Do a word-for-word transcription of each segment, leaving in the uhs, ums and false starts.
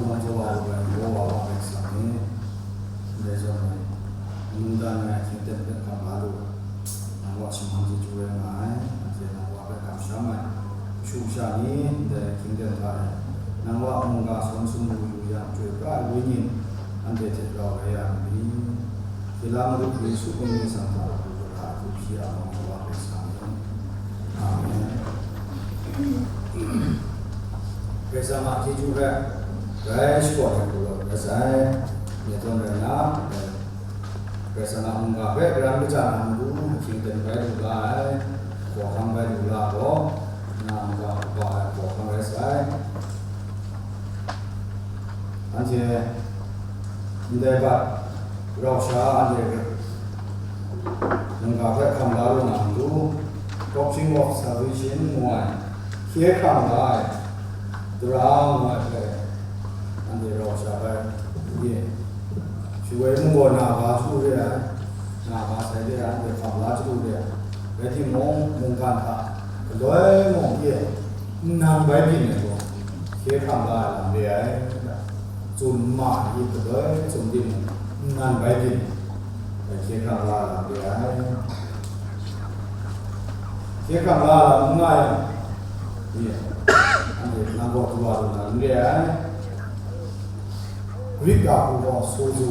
Nang wa wa ai, wa wa wa ai sa ni, ndai zawn ai, mungdan ai hkying ten hpe hkam la lu ai, nang wa shaman chyeju rai nga ai, anhte nang wa hpe kamsham ai, kashu kasha ni, ndai hkying ten hta e, nang wa mungga sawn sumru yu yang, chyoi pra ai wenyi, anhte hte rau rai ya ai ni? Hkye la Madu Yesu mying ningsang hta, lu ai hku hpyi a, nang wa hpe sa ni. Amen. Karai Kasang a chyeju hpe grai shakawn ai hku rawt rai sai. Nye tawn rai nna, Karai Kasang a mungga hpe karan kaja na matu, ahkying ten bai lu la ai, hkawhkam bai lu la gaw, na mungga hkaba ai hkawhkam rai sai. Anhte ndai bat rau sha anhte mungga hpe hkam la lu na matu, Doctrine of Salvation ngu ai, hkye hkrang la ai, tara ngu ai hpe, anhte rau sha bai, ye, shi woi mung gaw na ga chyu re ai, na ga sai re ai, anhte hkam la chyu re ai, rai timung, mungkan hta galoi mung ye, nnan bai byin ai gaw, hkye hkrang la ai lam re ai, tsun ma ai galoi tsun timung, nnan bai byin, hkye hkrang la ai lam re ai. Hkye hkrang la ai lam n nga yang, ye, anhte nang gaw du wa lu na n re ai. Greek ga hku gaw sozo,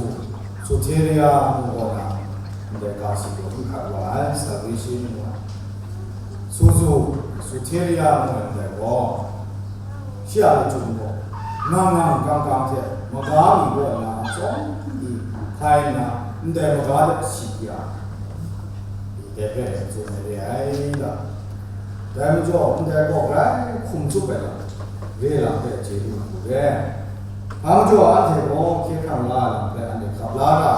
soteria ngu gaw na, ndai ga si gaw n hkat wa ai, salvation ngu ai. Sozo, soteria ngu ai ndai gaw, shi a lachyum gaw, ngang ngang kang kang hte maga mi kaw na chyawm di hkai nna, ndai maga hte shi ya, dai hpe tsun ai re ai da. Dai majaw, ndai gaw grai hkum tsup ai lam, re lam hpe chye lu hku re. Hpa majaw, anhte gaw hkye hkrang la ai lam hpe anhte hkap la ra,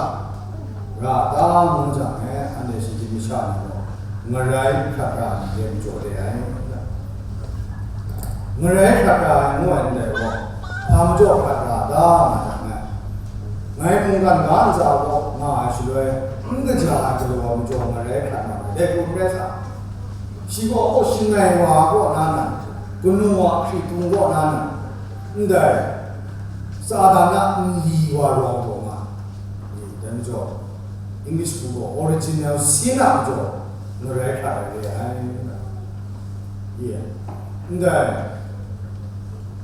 ra ta ngu jang e, anhte shinggyim masha ni gaw ngarai hkrat ra ai ni re majaw re ai. Ngarai hkrat ra ai ngu ai ndai gaw, hpa majaw hkrat ra ta nga jang e, ngai mungkan ga ntsa gaw nga ai shaloi, n kaja ai galaw ai majaw ngarai hkrat nga ai, dai hku n rai sa? Shi gaw, aw, shangai wa kaw na nan, kanu wa hkritung kaw na nan, ndai Satan a nli wa rawng taw nga, dai majaw, English hku gaw original sin a majaw ngarai hkrat ai re ai. Ye, ndai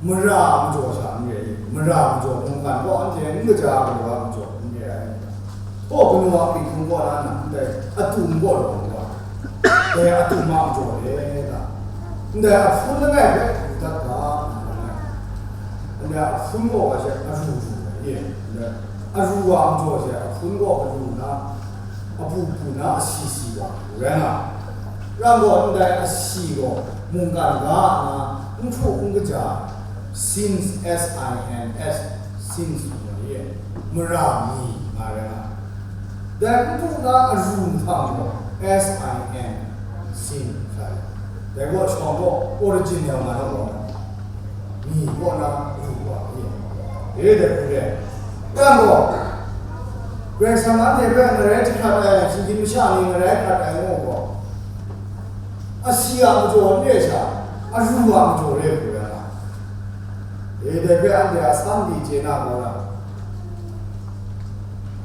mara a majaw sha n re ai, mara majaw mungkan gaw anhte n kaja ai wa majaw n re ai. Hpaw kanu a hkritung kaw na nna, ndai atum gaw rawng wa, dai atum a majaw re da, ndai ahpun langai hpe du dat ga, ndai ahpun gaw wa she aru ru ai, ye, ndai aru wa majaw she ahpun gaw aru na, abu bu na, asi si wa rai nga. Rai gaw, ndai asi gaw mungkan ga nna n hkru n kaja, sins, S I N S, sins ngu ai, mara mi nga rai nga. Dai n hkru na aru mahtang gaw, S I N, sin, sai. Dai gaw shawng gaw original nga na gaw, mi kaw na ru wa ni, e dai hku re. Yang gaw, Karai Kasang anhte hpe ngarai jahkrat ai, shinggyim masha ni ngarai hkrat ai ngu gaw, asi a majaw n re sha, aru a majaw re hku rai nga. E dai hpe anhte a san di chye na gaw na,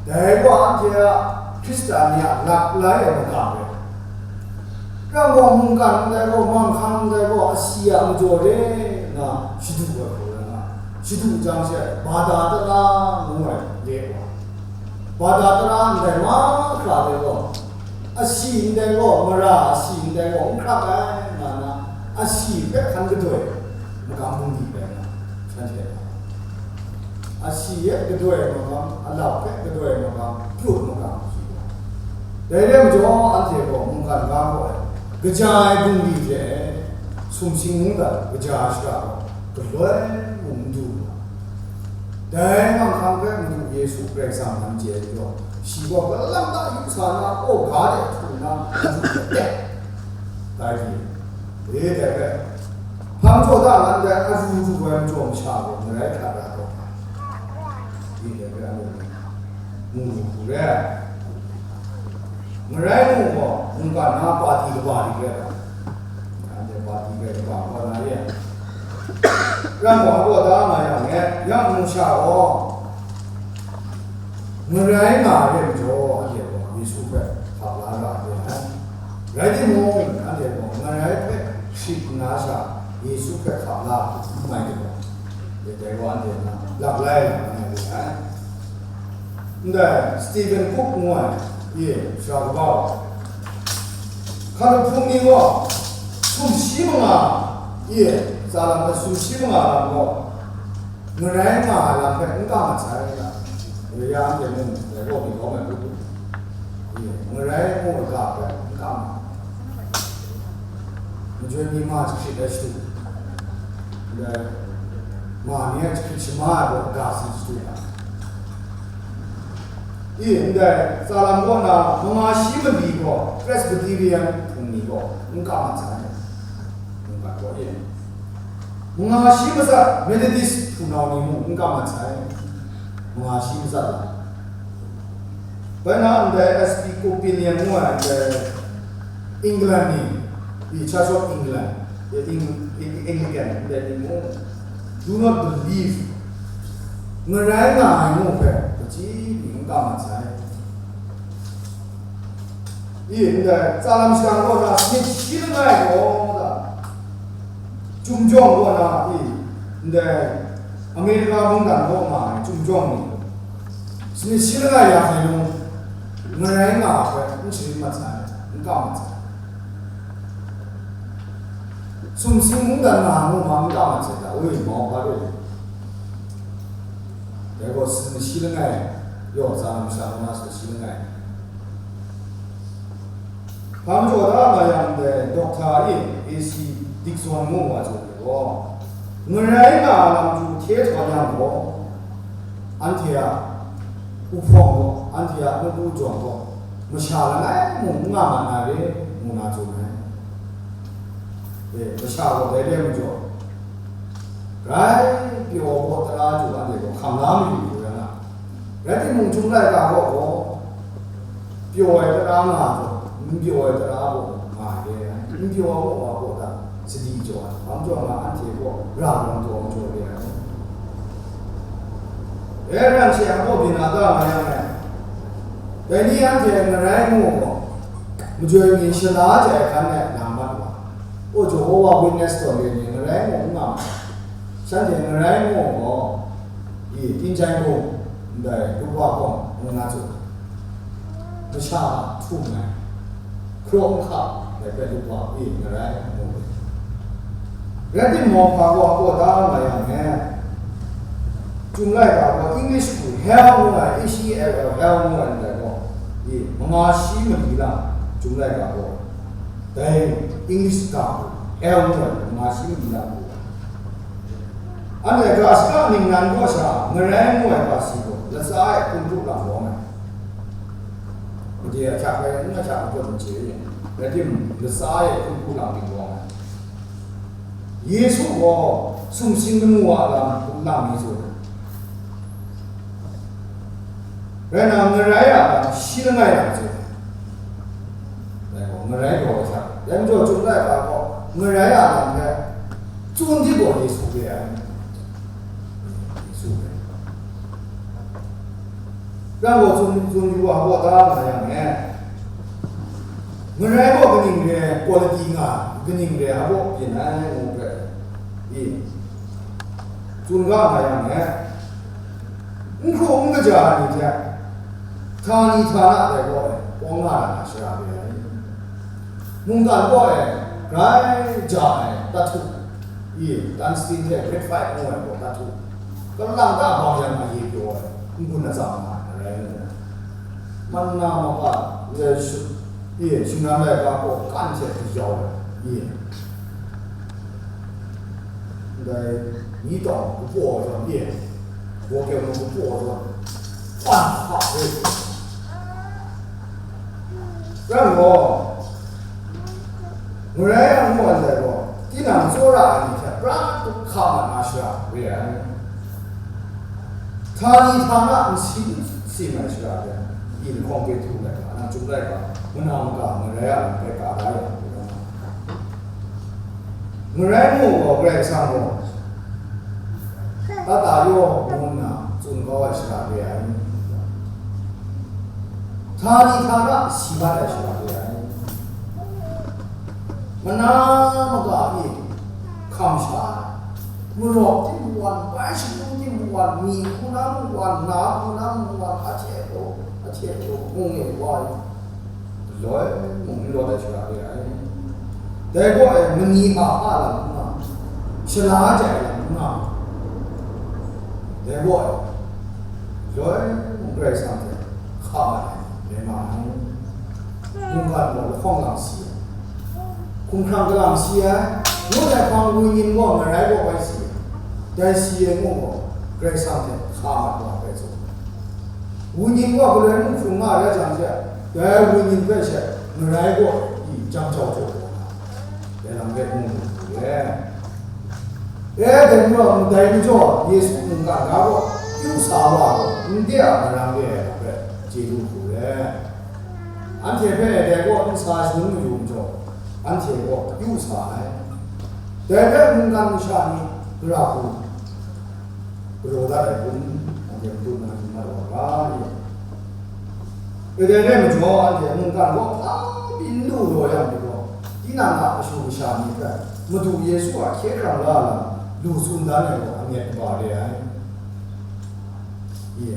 dai gaw anhte a Hkristan ni a lap lai ai magam rai. Rai gaw, mungkan ndai gaw, manghkang ndai gaw, asi a majaw re nna shadu ai hku rai nga, shadu jang she, bada tara ngu ai re wa, bada tara ndai mahkra de gaw, asi ndai gaw, mara asi ndai gaw, n hkrak ai, nga na, asi hpe hkan gadoi magam bungli rai nga, shanhte a. Asi e gadoi ai magam, alau hpe gadoi ai magam, pru ai magam, dai re ai majaw, anhte gaw mungkan ga gaw ai, kaja ai bungli hte sumsing mungdan kaja ai shara gaw galoi mung n du nga. Dai manghkang hpe Madu Yesu Karai Kasang nan chye ai majaw, shi gaw galang ta yu sa na, aw ga de htu nna, madu hpe teng tai di, e dai hpe, hpa majaw ta ngan dai aru ru ai majaw masha gaw ngarai hkrat ra taw nga, e dai hpe anhte mu lu hku re ai. Ngarai mu gaw, mungkan na pati kaba dik rai ai. Anhte pati rai kaba kaw na re ai. Rai gaw, a baw da nga yang e, ya mu sha gaw, ngarai nga ai majaw, anhte gaw Yesu hpe hkap la ra ai. Rai timung, anhte gaw ngarai hpe ship nna sha, Yesu hpe hkap la n mai ai gaw, dai gaw anhte na lak lai na n mai ai. Ndai Stephen Cook ngu ai, ye, sara kaba wa, hkalup hpung ni gaw, sumshi manga, ye, tsa lam hpe sumshi manga lam gaw, ngarai nga ai lam hpe n kam mat sai, ya, ya anhte mung, dai gaw myit lawm ai hku, ye, ngarai mu ai ga hpe n kam mat. Majoi mi ma jahkrit ai shadu, ndai ma ni a jahkrit shama ai gaw ga si shadu ai. I, ndai tsa lam kaw na manga shi mali gaw Presbyterian hpung ni gaw n kam mat sai. Mungkan gaw e, manga shi matsat Methodist hpunau ni mung n kam mat sai. Manga shi matsat lam. Bai na ndai Episcopalian ngu ai ndai England ni, the Church of England, the Eng-, Eng-, Anglican ndai ni mung, do not believe, ngarai nga ai ngu hpe, kaji ni n kam mat sai. I, ndai tsa lam shang kaw na sanit shi langai gaw, da, Chyum jawng kaw na, i, ndai Amerika mungdan kaw nga ai chyum jawng ni, sanit shi langai ya hkrai nung, ngarai nga ai hpe n sharin mat sai, n kam mat sai. Sumsing mungdan nga ai mung ma n kam mat sai ta, ui, mau hpa rai. Dai gaw sanit shi langai, yaw tsa lam shang kaw na sanit shi langai. Hpa majaw da nga yang dai Doctor A C Dixon ngu wa zawn ai gaw, ngarai nga ai lam hte hte htawn yang gaw, anhte a uhpawng gaw, anhte a nawku jawng gaw, masha langai mung n nga mat na re, ngu na tsun ai. E, masha gaw dai re ai majaw, grai pyaw ai tara chyu anhte gaw hkam la mayu lu ai nga. Rai timung, Chyum laika kaw gaw, pyaw ai tara nga ai gaw, n pyaw ai tara gaw nga ai, n pyaw ai gaw wa gaw ta, sadi jaw ai, hpa majaw nga anhte gaw ra rawng taw majaw re ai. E, ran she a gaw byin a ta nga yang ai. Dai ni anhte ngarai mu gaw, majoi mi shala jai hkan e nang mat wa, o Jehovah Witness tawn re ni ngarai mu n nga ma ai. Shanhte ngarai mu gaw, i, Tingchyan Hkung, ndai Lupwa Hkawng ngu na tsun, masha htum ai, hkraw nhka ai hpe Lupwa, i, ngarai mu ai. Rai timung, hpa gaw kaw da nga yang e, Chyum laika gaw English hku hell ngu ai, H E L L, hell ngu ai ndai gaw, i, manga shi mali lam Chyum laika gaw, dai English ga hku hell ngu ai, manga shi mali lam hku. Anhte ga shaka ningnan kaw sha ngarai ngu ai ga si gaw, latsa e hkun hkru lam lawm ai. Made ahkyak rai, n ahkyak n pawt n chye, rai timung, latsa e hkun hkru lam ning lawm ai. Yesu gaw sumsing lamu a lam hkun lang mi tsun ai. Rai nna, ngarai a lam shi langai lam tsun ai. Dai gaw, ngarai gaw hkra. Dai majaw, Chyum laika gaw ngarai a lam hpe tsun di gaw Yesu re ai. Yesu re. Rai gaw, tsun, tsun yu wa, wa da nga yang e, ngarai gaw kaning re quality nga, kaning re a baw byin ai ngu hpe, i, tsun ga nga yang e, n hkru n kaja ai ni hte, htani htana dai gaw e, kawng nga ra na shara re ai. Mungdan gaw e, grai ja ai tahtu, i, tungsten hte graphite ngu ai gaw tahtu, kalang ta bang yang a ye pyaw ai, n-gun atsam nga ai, arai ngu ai. Manna maka, ndai shu-, i, shingran laika gaw kan hte kayau ai, i, ndai ni tawng kapaw ai zawn, i, baw keu ngu kapaw ai zawn, pan hpa hpe. Rai gaw, ngarai a ngu ai gaw, tinang tsawra ai ni hte pra hkam mat na shara re ai. Htani htana nsi sim ai shara re ai. Yin hkawng Petru laika, nang Chyum laika, mana maka ngarai a lam hpe ka da yang, ngarai mu gaw Karai Kasang gaw, Sara ta yaw ngu nna tsun kau ai shara re ai. Htani htana si mat ai shara re ai. Mana maka e hkam sha ai. Marawk tim mawan, bai shagu tim mawan, mi hku na mawan, na hku na mawan, ahte gaw, ahte gaw, ngu ngu wa ai. Loi mung n lawt ai shara re ai. Dai gaw e mani a a lam n nga, shala jai lam n nga. Dai gaw e loi mung Karai Kasang hte hka mat ai, rai nga ai. Mungkan gaw lahkawng lang si ai. Hkumhkrang kalang si ai. Ngut ai hpang wunyin gaw marai gaw bai si ai. Dai si ai ngu gaw Karai Kasang hte hka mat wa ai hpe tsun. Wunyin gaw galoi mung hkrung nga rai jang she, dai wunyin hpe she marai gaw i jang jau jaw taw na, dai lam hpe mu lu hku le. E, dai majaw, ndai majaw Yesu mungkan ga gaw pyu sa wa gaw, n de a marang re ai hpe chye lu hku le. Anhte hpe dai gaw n sa shangun mayu majaw, anhte gaw pyu sa ai. Dai hpe mungkan masha ni gara hku galaw dat ai hkum, anhte matut na hkring mat wa ga ni? Kadai rai majaw, anhte mungkan gaw hpa pyi n lu law yang pyi gaw, tinang a kashu kasha ni hpe Madu Yesu a hkye hkrang la lam lu tsun dan ai gaw anet kaba re ai. Ye.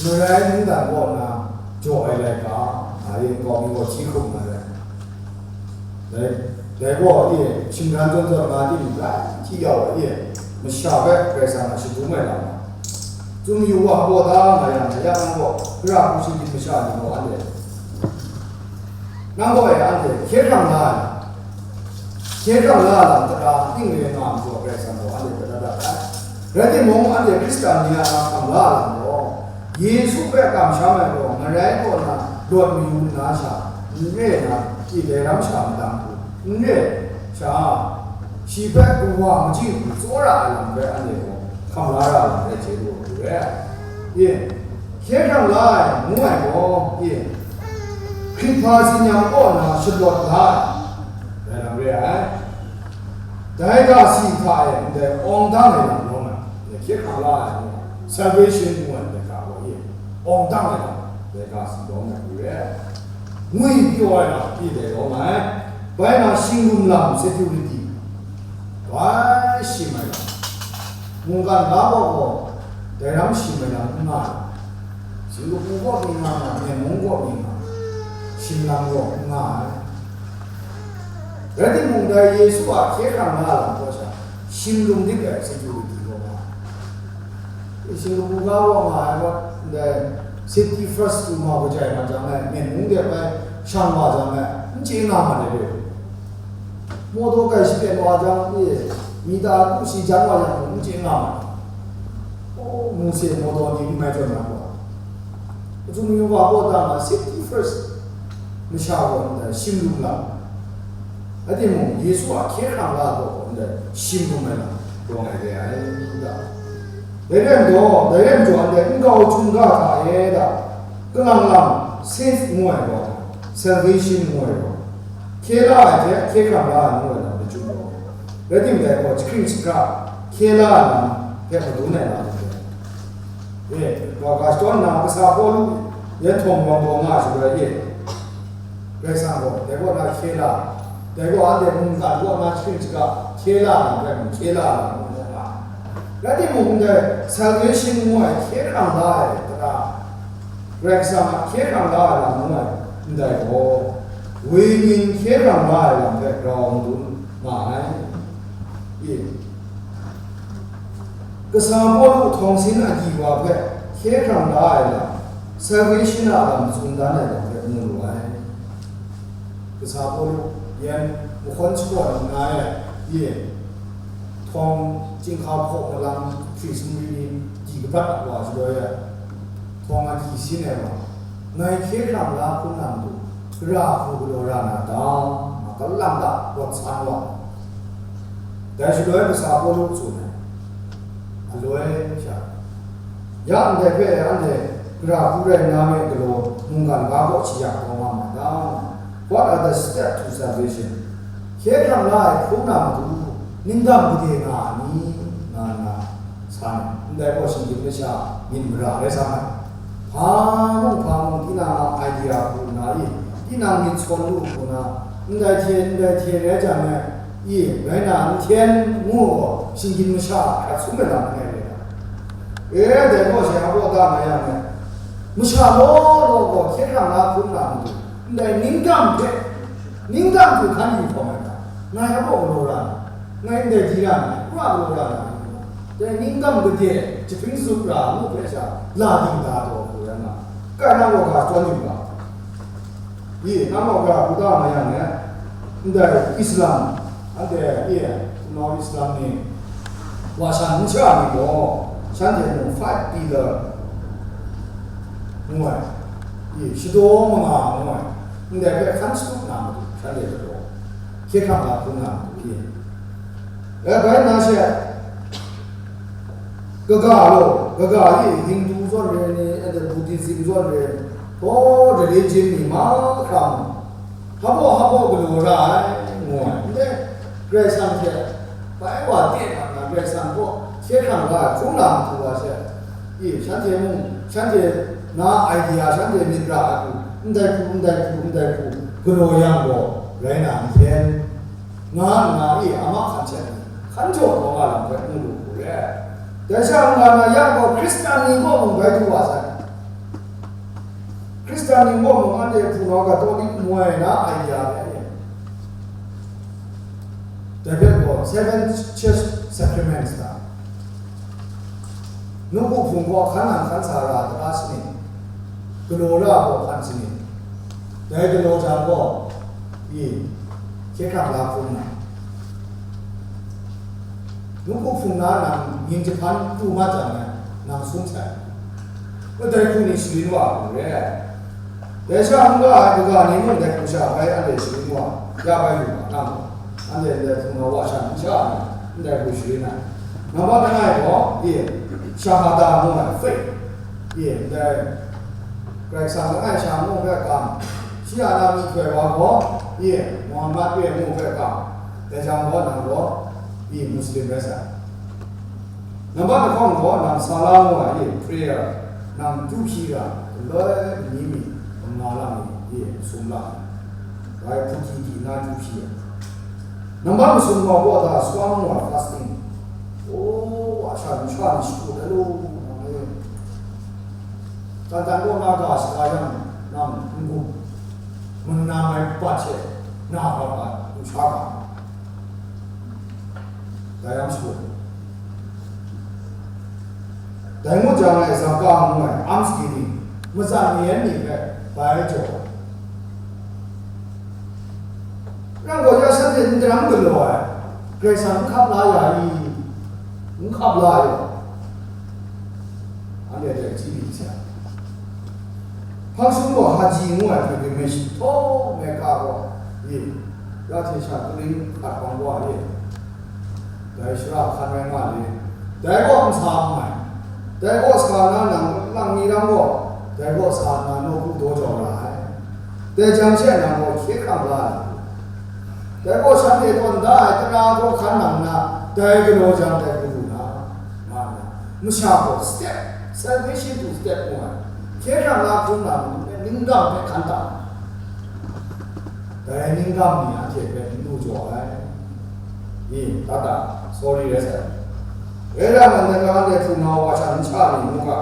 Marai mungdan kaw na jaw ai laika, nga ye nkau mi gaw hti hkrum na rai. Dai, dai gaw e, shingran zawn zawn nga tim rai hti yau ai e, masha hpe Karai Kasang a shadum ai lam, Tsun yu wa, baw da nga yang, ya nang gaw, gara hku shinggyim masha ni gaw anhte, nang gaw e anhte hkye hkrang la ai lam, hkye hkrang la ai lam tara ning re nga majaw, Karai Kasang gaw anhte hpe dat dat ai. Rai timung, anhte Hkristan ni a na hkrang la ai lam gaw, Yesu hpe kamsham ai gaw, marai kaw na lawt mayu nna sha, n re na, dai ram sha madang hku, n re sha, shi hpe kawa majing hku tsawra ai lam hpe anhte gaw hkam la ra ai lam rai chye lu ai hku re. E, hkye hkrang la ai ngu ai gaw, e, Hkrit hpa tsin yang kaw na shalawt la ai, dai lam re ai. Dai ga si hta e ndai awng dang ai lam rawng ai, hkye hkrang la ai ngu ai, salvation ngu ai dai ga gaw, e, awng dang ai lam, dai ga si rawng ai hku re. Ngwi pyaw ai lam pyi dai rawng ai. Bai na shinglum lam, security, bai shim ai lam. Mungkan ga gaw gaw, dai ram shim ai lam n nga ai. Singkapu kaw mi nga ma, Myen mung kaw mi nga, shim lam gaw n nga ai. Rai timung, dai Yesu a hkye hkrang la lam kaw sha, shim lung dik ai security gaw nga ai. Singkapu ga gaw nga ai, wat ndai safety first lu ma, kajai ma jang ai, Myen mung de bai shang wa jang ai, n chye nga ma ai re. Mawtaw kai shapyen wa jang, e, mi ta ku shi jan wa yang, n chye nga ma ai. O, Mose mawtaw ni n mai tawn na gaw, Hpacum yu wa kaw ta nga, safety first. Masha gaw ndai shim lum lam, rai timung, Yesu a hkye hkrang la gaw ndai shim lum ai lam rawng ai re ai da. Dai rai majaw, dai rai majaw, ndai nkau hkungga hta e da, kalang lam, safe ngu ai gaw, salvation ngu ai gaw, hkye la ai hte hkye hkrang la ai ngu ai lam lachyum gaw, rai timung, dai gaw jahkring jahkra hkye la ai lam hpe madun ai lam hte, e, ga ga shadawn nna, kasa Pawlu yan htawng wang gaw nga shaloi e, Karai Kasang gaw dai kaw na hkye la, dai gaw anhte mungkan kaw na jahkring jahkra hkye la na rai mung, hkye la na mung, rai timung, ndai salvation ngu ai hkye hkrang la ai tara, Karai Kasang a hkye hkrang la ai lam ngu ai ndai gaw, wenyin hkye hkrang la ai lam hpe grau madun nga ai. E, kasa Pawlu htawng sin agyi wa hpe hkye hkrang la ai lam, salvation a lam tsun dan ai lam hpe mu lu ai. Kasa Pawlu yan mahkawn shakawn nna e, e, htawng chyinghka hpaw malang hkri sumri ni di kabat wa shaloi e, htawng agyi sin ai wa, ngai hkye hkrang la hkrum na matu, gara hku galaw ra na ta? Nga galam da, rawt san wa. Dai shaloi kasa Pawlu tsun ai, aloi sha, ya ndai hpe anhte gara hku rai nna me galaw, mungkan ga kaw shayak taw nga ma ta? What are the steps to salvation? Hkye hkrang la ai hkrum na matu, ningdam gade nga a ni? Nga nna sa Ndai gaw shinggyim masha myit mara rai sa ai. Hpa mung hpa mung tinang a idea hku nna i, tinang myit sawn lu hku nna, ndai hte, ndai hte rai jang e, i, rai na n hten ngu gaw, shinggyim masha hkrat sum ai lam langai rai ai. E, dai gaw shi a baw da nga yang e, masha law law gaw hkye hkrang na hkrum na matu, ndai ning dam hte, ning dam hku hkan yu hkawm ai hta, ngai a baw galaw ra na, ngai ndai di ra na, n wa galaw ra na, dai ning dam gade, jahpring zup ra ngu hpe sha, la ding da taw hku rai nga, kai nang gaw ga chyawm yu ga. I, nang gaw ga hku da nga yang e, ndai Islam, anhte, i, hpunau Islam ni, wa shan n sha ni gaw, shanhte mung five pillar ngu ai, i, shadaw manga ngu ai, ndai hpe hkan shatup na matu, shanhte galaw, hkye hkrang la hkrum na matu, i. E, bai nna she, kaga law, kaga e Hindu zawn re ni, anhte Buddhism zawn re, gaw religion ni mahkra mung, hpa baw hpa baw galaw ra ai, ngu ai. Ndai, Karai Kasang hte bai wa te mat na, Karai Kasang gaw hkye hkrang ga ai hkrum na matu wa she, i, shanhte mung, shanhte na idea, shanhte myit ra ai hku, ndai hku, ndai hku, ndai hku, galaw yang gaw, rai na n hten, nga nna, i, a ma hkan hten ni, hkan jaw taw nga lam hpe mu lu hku re. Dai sha n-ga na, ya gaw Hkristan ni kaw mung bai du wa sai. Hkristan ni kaw mung anhte hpunau Katolik moi na idea hpe, dai hpe gaw Seven Church Sacraments ta, Nawku Hpung gaw hkan nang hkan sa ra tara sanit, galaw ra gaw hkan sanit, dai galaw jang gaw, i, hkye hkrang la hkrum na, Nawku Hpung na nang mying jahpan pru mat jang, nang sum sai. Dai hku ni sharin wa hku re. Dai sha n-ga ai kaga ni mung dai hku sha bai anhte sharin wa ya bai lu ga, nang gaw, anhte ndai hpunau wa shan n sha ai, ndai hku sharin ai. Nambat langai gaw, i, shahada ngu ai, faith, i, ndai Karai Kasang langai sha ngu hpe kam, shi a na myihtoi wa gaw, i, Muhammad re ngu hpe kam, dai jang gaw, nang gaw, i, Muslim rai sai. Nambat lahkawng gaw nang sala ngu ai, prayer, nang du hpyi ra, galoi ni mi, manga lam ni, sum la, bai hpung hti hti na du hpyi ai. Nambat masum gaw gaw da sawm ngu ai, fasting. O, wa sha nsha ni shagu ai lu, nang e. Tan tan gaw na ga shaga yang, nang n-gun, mung na mai bat hte, na ga ga, nsha ga. Dai yang shagu. Dai ngut jang e, zaka ngu ai, alms giving, matsat mayan ni hpe bai jaw ai. Nang gaw ya shanhte n daram galaw ai, Karai Kasang n hkap la ya i? N hkap la ai gaw, anhte hte hti mi hte hpang sum gaw Haji ngu ai pilgrimage htawng Mecca gaw, i, ya hte sha kaning hkat hpang wa e, dai shara hkan rai nga le, dai gaw n sa n mai, dai gaw sa na nang lang ni ram gaw, dai gaw sa nna nawku daw jau ra ai, dai jang she nang gaw hkye hkrang la ai, dai gaw shanhte tawn da ai tara gaw hkan nang nna, dai galaw jang dai hku lu na, nga nna, masha gaw step, salvation to step ngu ai, hkye hkrang la hkrum na matu ning dam hpe hkan tam. Dai ning gam ni anhte hpe n lu jaw ai. Ni, ta ta, sorry rai sai. Rai ra nnan dai ga anhte hpunau wa sha n sha ni mu ga.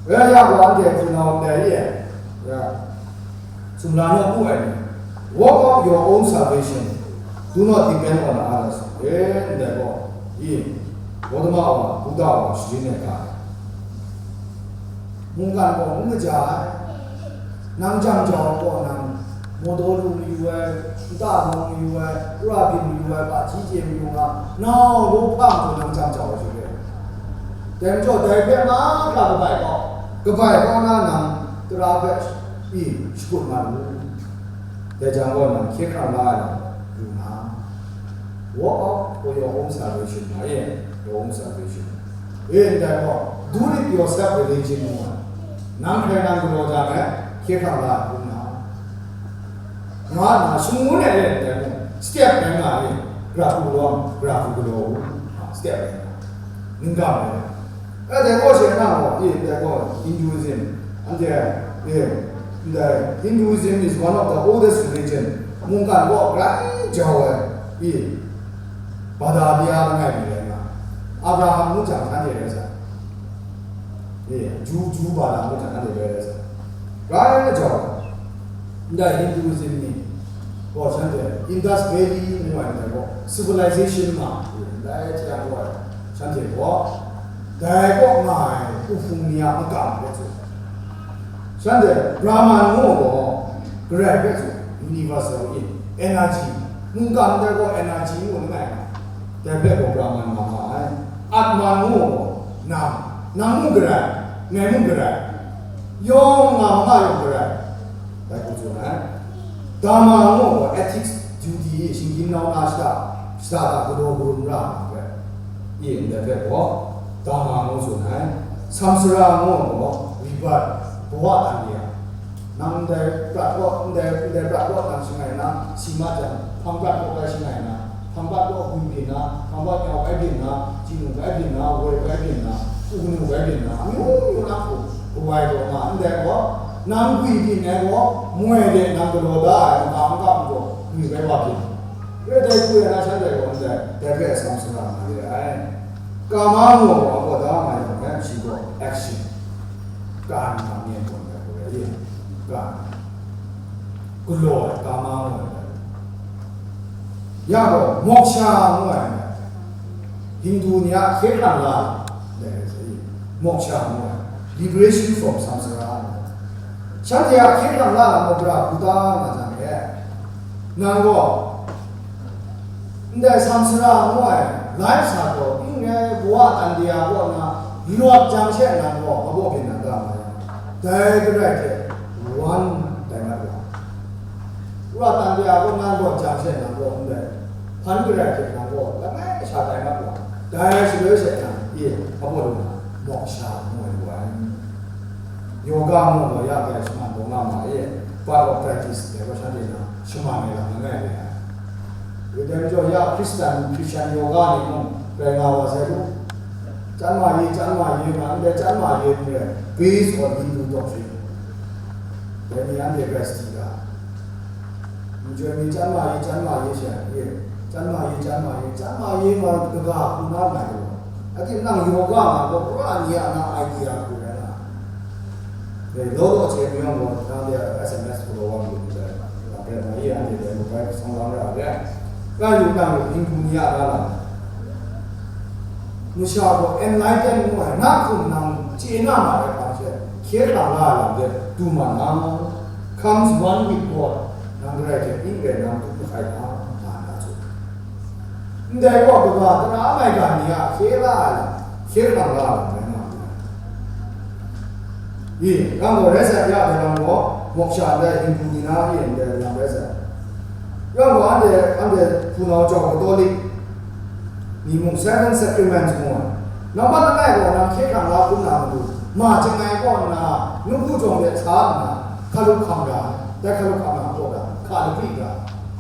Rai ya gaw anhte hpunau ndai e, ya, sumla naw pu ai ni, work out your own salvation, do not depend on others. E, ndai gaw, i, Gotama wa, Buddha wa, sharin ai ga. Mungkan gaw n kaja ai. Nang jang jau ai gaw nang, mawdaw lu mayu ai, nta bawng mayu ai, pra byin mayu ai, hpaji chye mayu nga, nau law hpa majaw nang jang jau ai hte re. Dai majaw dai hpe mahkra kabai kau, kabai kau na nang tara hpe pyi shakut nga lu. Dai jang gaw nang hkye hkrang la ai lam yu na, work out for your own salvation, nga e, your own salvation. E, ndai gaw, do it yourself religion ngu ai. Nang hkrai nang galaw jang e, hkye hkrang la ai hku nna, nga nna shangun ai re ndai mung, step rai nga e, gara hku galaw, gara hku galaw u, step rai nga, ning gam ai re. Rai dai gaw she na gaw, e, dai gaw Hinduism, anhte, e, ndai Hinduism is one of the oldest religion. Mungkan gaw grai jau ai, e, Bada bia langai mi rai nga. Abraham ngu jang shanhte rai sa. E, Ju, Ju bada ngu jang shanhte rai rai sa. Grai jau. Ndai Hinduism ni gaw shanhte Indus Valley ngu ai ndai gaw civilization ma, ndai hte yang gaw shanhte gaw dai kaw nga ai uhpung ni a makam hpe tsun. Shanhte Brahman ngu gaw Karai hpe tsun, universal in, energy, mungkan ndai gaw energy ngu langai nga, dai hpe gaw Brahman nga ma ai. Atman ngu gaw nang, nang mung Karai, ngai mung Karai, yawng nga ma nga yawng Karai, dai hku tsun ai. Dharma ngu gaw ethics, duty, shinggyim nau na shada, shada hta galaw karum ra ai hpe, e, ndai hpe gaw Dharma ngu tsun ai. Samsara ngu gaw rebirth, bawa tan de ai. Nang ndai prat kaw, ndai, ndai prat kaw nang shangai na, si mat jang, hpang prat kaw bai shangai na, hpang prat kaw gwi byin na, hpang prat yau bai byin na, chinu bai byin na, woi bai byin na, u kanu bai byin na, amyu myu na hku kawai taw nga, ndai gaw, nang gwi byin ai gaw, moi de nang galaw da ai, maka n kam gaw, gwi bai wa byin. Rai dai hku ya na shanhte gaw ndai, dai hpe samsara nga re ai. Kama ngu gaw, a gaw da nga yang, shi gaw action. Kan nga myen gaw ndai hku rai, kan. Galaw ai, kama ngu ai. Ya gaw, moksha ngu ai, Hindu ni a hkye hkrang la ai, dai rai sa i, moksha ngu ai, liberation from samsara ngu ai. Shanhte a hkye hkrang la ai, moksha kuta nga jang e, nang gaw, ndai samsara ngu ai, life cycle, ning rai, bawa tan de a kaw na, lawt jang she nang gaw, mabaw byin na da nga yang, dai garai hte, wan tai mat wa. Wa tan de a kaw na lawt jang she nang gaw ndai, hpan garai hte nang gaw langai sha tai mat wa, dai shaloi she nang, e, a baw lu na, moksha ngu ai wa ai. Yoga ngu gaw ya kai shaman taw nga ma e, part of practice dai gaw shanhte na shaman ai lam langai re ai. Wudai majaw ya Hkristan, Christian yoga ni mung rai nga wa sai lu. Chyan ma ye, chyan ma ye nga, ndai chyan ma ye n rai, based on Hindu doctrine. Dai ni anhte rai sadi ga. N joi mi chyan ma ye, chyan ma ye sha ye, chyan ma ye, chyan ma ye, chyan ma ye nga kaga hku na mai gaw. A ting nang yoga nga gaw, pra ni a na idea hku rai na. E, law law hte mayawng gaw, nang de S M S hku law wa lu ndai, nang hpe mai ye anhte dai mobile sawng lang ra de. Nga yu nang yu, Hindu ni a na lam. Masha gaw enlighten ngu ai, na hkum nang chye na ma ai hpang she, hkye hkrang la ai lam de du ma na, comes one with God, nang Karai hte ning rai nang hkrup mahkai na, nga na tsun. Ndai gaw, kaga tara maigan ni a hkye la ai lam, hkye hkrang la ai lam rai nga nngai. I, yang gaw rai sai, ya dai lam gaw, moksha ndai Hindu ni na, i, ndai lam rai sai. Yang gaw, anhte, anhte hpunau jau Katolik ni mung, Seven Sacraments ngu ai. Nambat langai gaw nang hkye hkrang la hkrum na matu, ma chyangai kaw nna, nawku jawng de sa nna, hkalup hkam ra, dai hkalup hkam na kaw da, hka lapri ra,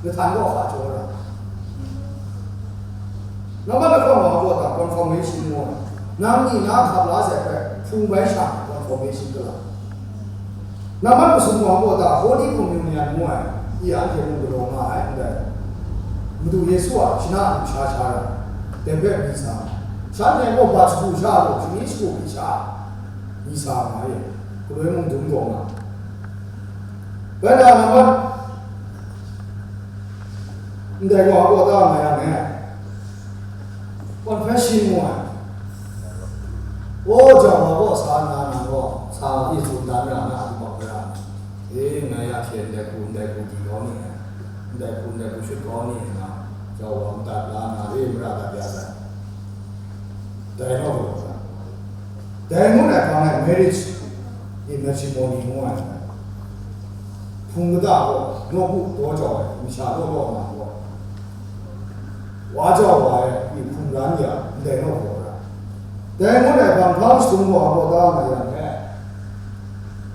lahtan gaw hka jaw ra. Nambat lahkawng wa gaw ta confirmation ngu ai. Nang ni na hkap la sai hpe hpung bai sha confirmation gala. Nambat masum wa gaw ta Holy Communion ngu ai, i anhte mung galaw nga ai ndai. Madu Yesu a shana a lusha sha ai, dai hpe mi sa. Shanhte gaw bat shagu sha lu, shani shagu hpyi sha, mi sa nga e, galoi mung dum taw nga. Bai na nambat ndai gaw a gaw ta nga yang e. Confession ngu ai. O, jau wa gaw sa nna nang gaw, sa e tsun dan ra na, a di bau ra. E, ngai ya hte ndai hku, ndai hku di kau ni, ndai hku, ndai hku shut kau ni nna, jau wa madat la nna, e, mara dat ya sai. Dai naw gaw sa. Dai ngut ai hpang e marriage, e, matrimony ngu ai. Hpung kata gaw, nawku daw jau ai, masha daw daw na gaw. Wa jau wa ai, i hpung ran ya, ndai naw gaw ra. Dai ngut ai hpang hpang shatum gaw, a gaw ta nga yang e,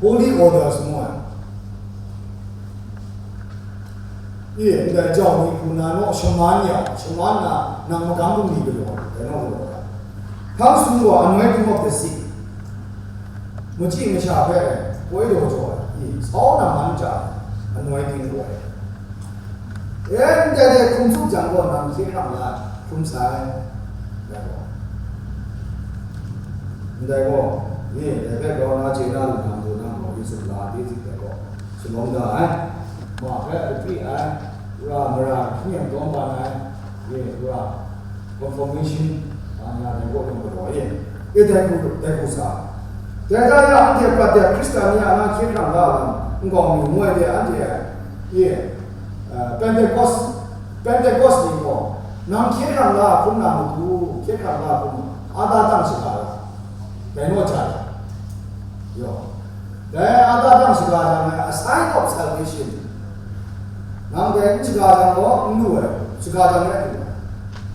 holy orders ngu ai. I, ndai jau ni hku na naw shaman ya, shaman na, nang magam bungli galaw, dai naw galaw ra. Hpang sung gaw anointing of the sick, machyi masha hpe koi daw jaw ai, i, sau na man ja ai anointing gaw ai. E, ndai de hkum tsup jang gaw, nang hkye hkrang la ai, hkrum sai, ndai gaw. Ndai gaw, ni, dai hpe grau na chye na lu na majaw nang gaw, Yesu la de zik dai gaw, shalawm da ai, ma hpe a dapri ai, ra mara hkying tawng ban ai, ye, ra, confirmation, a, nga dai gaw yawng galaw ye, e, dai hku, dai hku sa. Dai da ya, anhte prat de Hkristan ni a na hkye hkrang la ai lam, nkau mi ngoi de anhte, ye, a, Pentecost, Pentecost ni gaw, nang hkye hkrang la hkrum na matu, hkye hkrang la hkrum, a da tang shaga ra, dai naw ja, yaw. Dai a da dang shaga jang ai, a sign of salvation. Nang dai n shaga jang gaw, n lu ai, shaga jang e lu ai.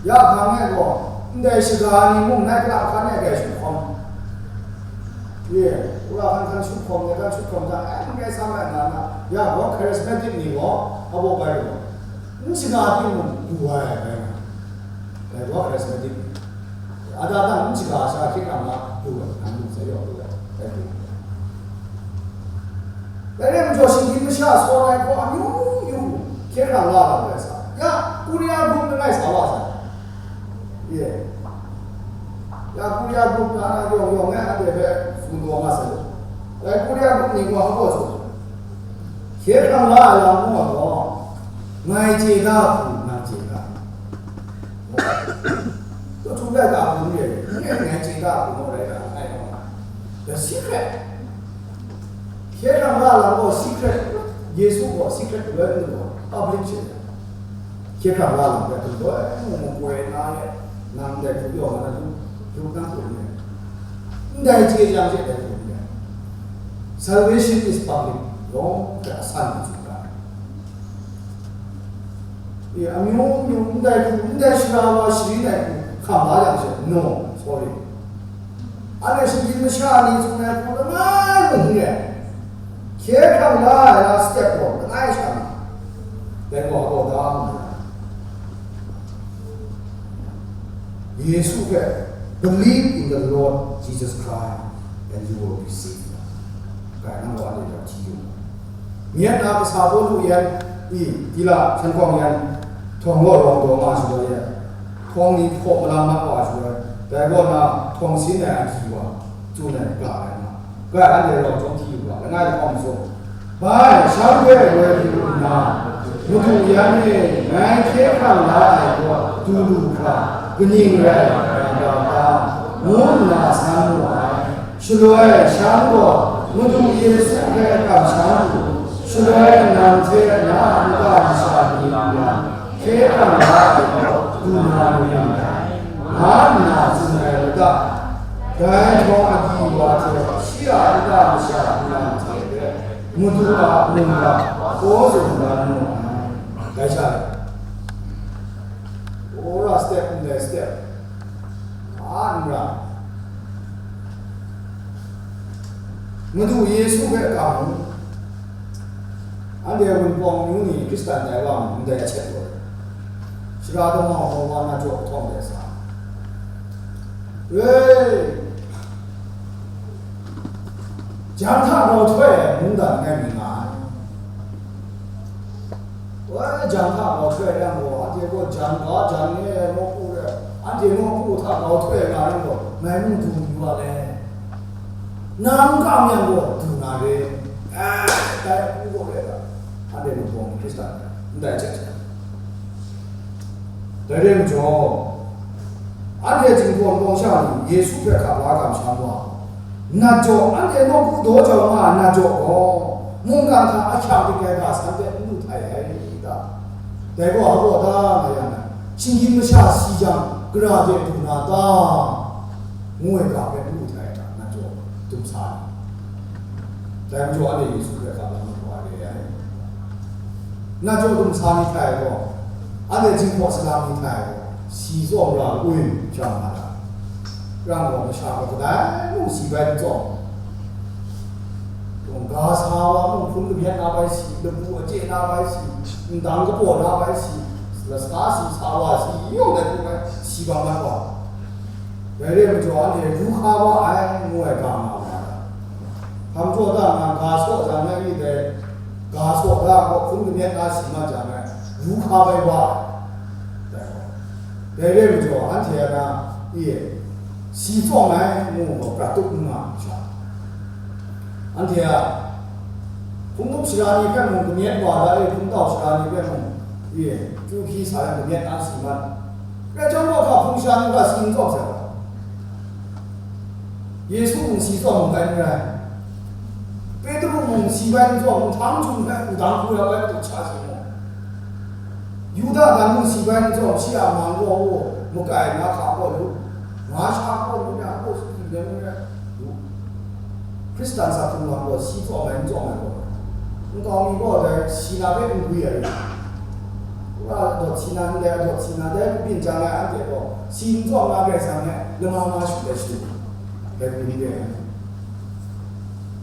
Ya hpang e gaw, ndai shaga ni mung nai hkra hkan e gai shu hkawm. Ye, wora hkan hkan shu hkawm, dai hkan shu hkawm jang, ai, n gai sam ai nga na, ya gaw, charismatic ni gaw, a baw bai lu ai. N shaga timung, lu ai, bai nga. Dai gaw, charismatic ni. A da dang n shaga sha hkye hkrang la lu ai, nang lu sai yaw lu ai, dai lu ai. Dai rai majaw, shinggyim masha sawn ai hkaw amyu myu hkye hkrang la lam rai sa, ya, Korea group langai sa wa sai. Ye. Ya, Korea group na na yawng yawng e anhte hpe tsun taw nga sai. Dai Korea group ni gaw hpa gaw tsun, hkye hkrang la ai lam mung gaw, ngai chye da hku nang chye da. Kawhtu laika hku n rai, n rai ngai chye da hku naw rai ga, ngai naw nga. The secret. Hkye hkrang la lam gaw secret, Yesu gaw secret galoi n gaw, public chye. Hkye hkrang la lam gaw galoi n gaw, makoi na e, nang dai hku yaw nga na, hkrup na hku n rai. Ndai chye jang she dai hku n rai. Salvation is public. Yawng hpe asan hku tsun ga ai. E, amyu myu ndai hku, ndai shara wa sharin ai hku hkam la yang she, no, sorry. Anhte shinggyim masha ni tsun ai hku langai mung n rai. Hkye hkrang la ai na step gaw langai sha nga. Dai gaw a gaw da mu ai. Yesu hpe, "Believe in the Lord Jesus Christ and you will be saved." Kai nang gaw anhte hta hti yu. Myen na kasa Pawlu yan, i, tila, hkyen hkawng yan, htawng gaw rawng daw nga shaloi e, htawng ni hpaw malam mat wa shaloi, dai kaw na htawng sin ai agyi wa, tsun ai ga ai nga. Ga ai anhte rau chyawm hti yu ga, langai lahkawng majaw, bai, shanhte woi pru nna, Madu yan e, ngai hkye hkrang la ai gaw du lu hkra, kaning rai nga ta? Ngu nna san mu ai. Shaloi shan gaw, Madu Yesu hpe kamsham lu, shaloi nang hte na a nta masha ni mung hkye hkrang la ai gaw du na mayu ai, nga nna tsun ai lata, dai htawng agyi wa hte shi a nta masha nang hte hpe Madu a mungga hkaw tsun da nu ai. Dai sha e, ora step ndai step, a n ra, Madu Yesu hpe kam mu. Anhte Wunpawng amyu ni Hkristan tai wa mu, ndai ahkyep gaw, shara damau gaw wa na jaw htawng de sa, e, jang hta grau htoi ai mungdan ngai mi nga ai. Woi, jang hta grau htoi ai yang gaw, anhte gaw jang ga, jang ne ai nawku rai, anhte nawku hta grau htoi ai nga yang gaw, ngai mung du yu wa le. Nang kam yang gaw du na re. Ai, dai hku gaw rai ga, anhte Wunpawng Hkristan ndai hte hte. Dai rai majaw, anhte Jinghpaw Wunpawng sha ni Yesu hpe hkap la kamsham wa, nat jaw, anhte nawku daw jau nga ai nat jaw gaw, mungkan hta ahkyak dik ai ga san hte n lu htai ai ta? Dai gaw a gaw da nga yang, shinggyim masha si jang, gara de du na ta? Ngu ai ga hpe n lu htai ai ta, nat jaw dum sa ai. Dai majaw anhte Yesu hpe hkap la mat wa re ai. Nat jaw dum sa ni htai gaw, anhte Jinghpaw Salang ni htai gaw, si tsawm ra ui, shang nga ra. Rang gaw, masha gaw kadai mung si bai n tsawm. Ga sa wa mung, hpun kamyat na bai si, lapu a chye na bai si, ndang kapaw na bai si, lasa si, sa wa si, yawng dai hku bai si bang mat wa. Dai re ai majaw, anhte ru hka wa ai, ngu ai ga nga wa ai. Hpa majaw da nga, ga saw jang ai ni dai, ga saw da gaw, hpun kamyet na si mat jang ai, ru hka bai wa ai. Dai gaw, dai re ai majaw, anhte a na, i, si tsawm ai, ngu gaw, prat tup n nga ai sha. Anhte a hpung up sara ni hpe mung kamyet wa da e, hpungtau sara ni hpe mung, ye, chyu hkyi sa yang kamyet an si mat. Rai chyawm gaw, hpa hpung sara ni hpa si n tsawm sai gaw, Yesu mung si tsawm n bai n rai. Petru mung si bai n tsawm, nhtang htum hpe wudang hku ya bai, madu sha si mu. Yuda dan mung si bai n tsawm, shi a mang gaw, makai na hka gaw lu, nga sha gaw lu, ya gaw, shi hkring dai mung rai. Hkristan sa hpung lam gaw si tsawm ai, n tsawm ai gaw, nkau mi gaw dai si na hpe n gwi ai. Wa dawt si na ndai, dawt si na dai, byin jang ai anhte gaw, si n tsawm na Karai Kasang e lama ma shu ai shi, dai byin re ai.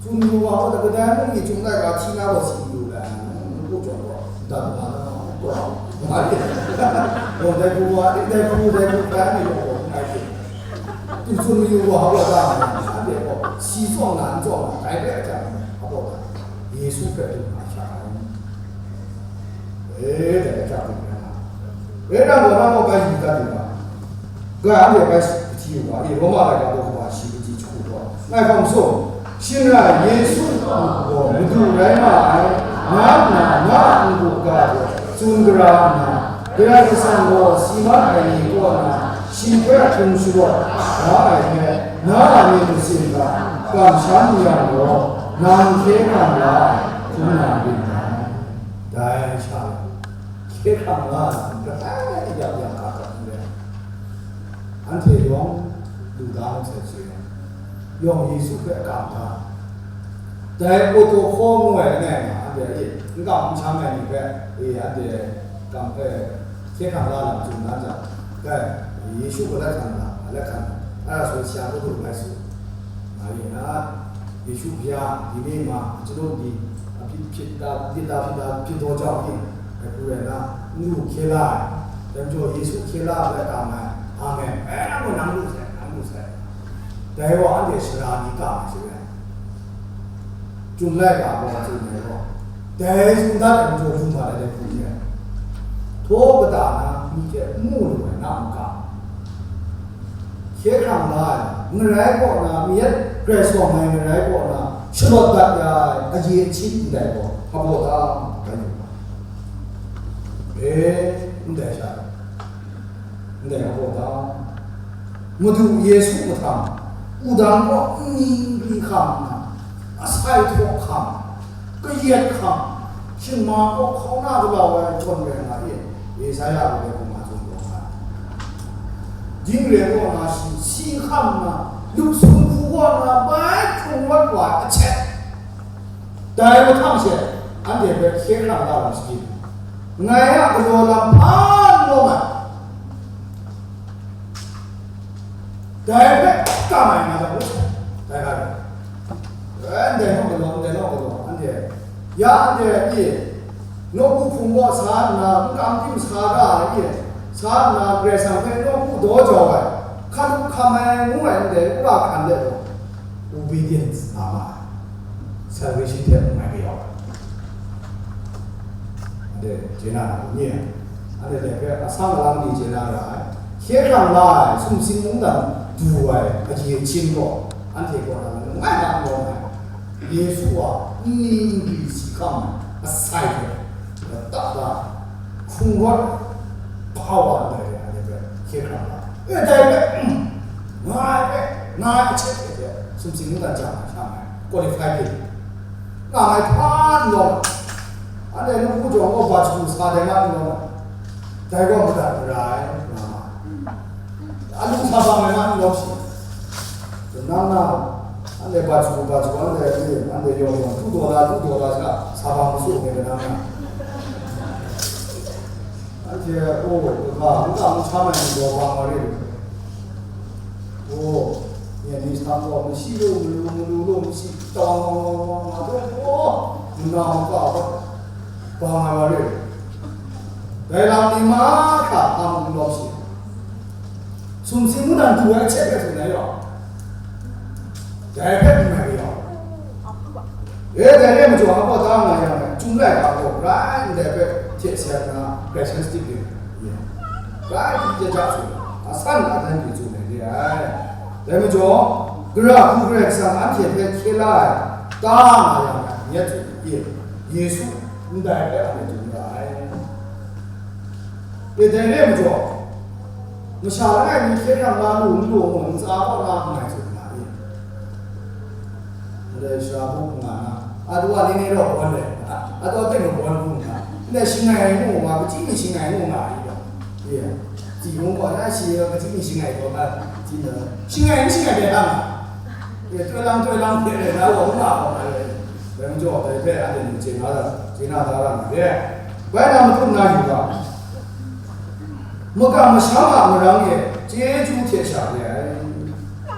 Tsun yu wa gaw, kadai mung i chyum laika hti na gaw si yu ai, n ku jaw gaw, dan ma na gaw, ma de. Gaw dai hku wa, dai hku, dai hku, dai ni gaw, ngai de. Tsun yu wa gaw, da, anhte gaw, si tsawm na, n tsawm na, dai hpe a jang, a gaw da, Yesu hpe du na sha ai. E, dai hta du na. E, nang gaw, nang gaw bai yu dat yu ga. Ga anhte bai hpyi yu ga. E, Roma laika daw kaba shi kaji jahku gaw. Ngai hkawm sung, shing rai Yesu gaw Madu rai nga ai, nga nna, nga a n-gu ga gaw tsun gara nna, Karai Kasang gaw si mat ai ni kaw na, shi hpe htum sharawt da ai hpe, na a myit masin hta kamsham n yang gaw, nang hkye hkrang la ai, hkrum na rin ai. Dai sha, hkye hkrang la ai, grai yak yak hka hkap n rai. Anhte yawng lu da ai hte she, yawng Yesu hpe a kam da. Dai Oto hkaw mu ai langai nga, anhte e, n kam n sham ai ni hpe, e, anhte kam hpe hkye hkrang la lam tsun dan jang, dai Yesu gaw let hkang da, let hkang da, a ra su sha Oto bai su. Nga ye na, Yesu Bya, dini ma, achinu di, a hpyi hpyit da, hpyit da, hpyit da, hpyit daw jau ni, ai hku rai na, n lu hkye la ai, dai majaw Yesu hkye la ai, tam ai, amen, e, nang gaw nang lu sai, nang lu sai. Dai wa anhte sara ni kam ai sha rai. Chyum laika gaw tsun ai gaw, dai tsun dat ai majaw lu mat ai dai hku ni ai. Htaw kata na myi hte n mu lu ai na a maka, hkye hkrang la ai, ngarai kaw na, myit grai sawng ai ngarai kaw na, shalawt dat ya ai, aye ahkying ndai gaw, hpa baw ta, bai lu ai. E, ndai sha, ndai hpa baw ta, Madu Yesu mahtang, wudang kaw nni nkri hkam nna, asai htaw hkam, kayat hkam, hkying ma kaw hkauna galau ai jawn rai nga e, Yesaya gaw dai hku nga tsun gaw nga ai. Ding re kaw na shi, si hkam nna, lup sumhpu kaw na bai hkrung rawt wa ai ahkying, dai mahtang she, anhte hpe hkye hkrang la lam shaji, ngai a galaw lam hpa n lawm ai. Dai hpe kam ai nga dat u, dai hkra, ndai naw galaw, ndai naw galaw, anhte, ya anhte pyi, nawku hpung kaw sa nna, n kam tim sa ra ai pyi, sa nna, Karai Kasang hpe nawku daw jau ai, hkan hkam ai ngu ai ndai wora hkan de gaw, obedience nga ma ai, salvation hte n mai kayau ai. Anhte chye na ra, nye, anhte dai hpe asang alang ni chye na ra ai, hkye hkrang la ai, sumsing mungdan du ai, aji ahkying gaw, anhte kaw na langai na n lawm ai, Yesu a nni nkri si hkam ai, asai hte, lata da, hkrung rawt ai, power ndai re ai, anhte hpe hkye hkrang la ai. E, dai hpe, nga ai hpe, nga ai ahkying hte hte, sumsing mungdan jang ai, shang ai, qualify hte, nga ai hpa n lawm ai. Anhte nawku jawng gaw bat shagu sa dai ma n lawm ai. Dai gaw madat mara ai, nga ma ai. Alu sa bang ai ma n lawm shi. Nang na, anhte bat shagu, bat shagu, anhte, anhte yawng yawng, tu daw la, tu daw la sha, sa bang masu ai, kanang na. Anhte, o, kaga, n kam n sham ai ni gaw bang wa re lu. O, nye ni sa gaw, masi lu, malu, malu lu, masi, tawang, wang, wang, wang, wang, wang, o, nna hkawng ka, bang ai wa re lu. Dai lam ni mahkra hpa mung lawm shi. Sumsing mungdan du ai hte hpe tsun ai yaw, dai hpe n mai ga yaw, e, dai re ai majaw, a baw da nga yang, Chyum laika gaw grai ndai hpe hte sat nna, Christian stick de, grai hpyi ja ja tsun, a san a dan pyi tsun ai re ai. Dai majaw, Gara hku Karai Kasang anhte hpe hkye la ai, ta nga yang, nye tsun, e, Yesu ndai hpe anhte tsun ra ai. E, dai re ai majaw, masha langai mi hkye hkrang la lu n lu ngu ntsa kaw la nngai tsun nga i? Ndai sara buk nga na, a du a ni ni raw gawn le, a du a teng gawn bung nga, ndai shangai ngu nga, kaji ni shangai ngu nga i? Ye, tsi hkung gaw na shi kaji ni shangai gaw na, tsi na, shangai n shangai de hang a? Ye, toi lang, toi lang de le, na gaw n nga gaw na le. Dai majaw, dai hpe anhte ni chye na, chye na da ra nga de. Bai na matut na yu ga, makam masham a marang e chyeju hte sha re ai.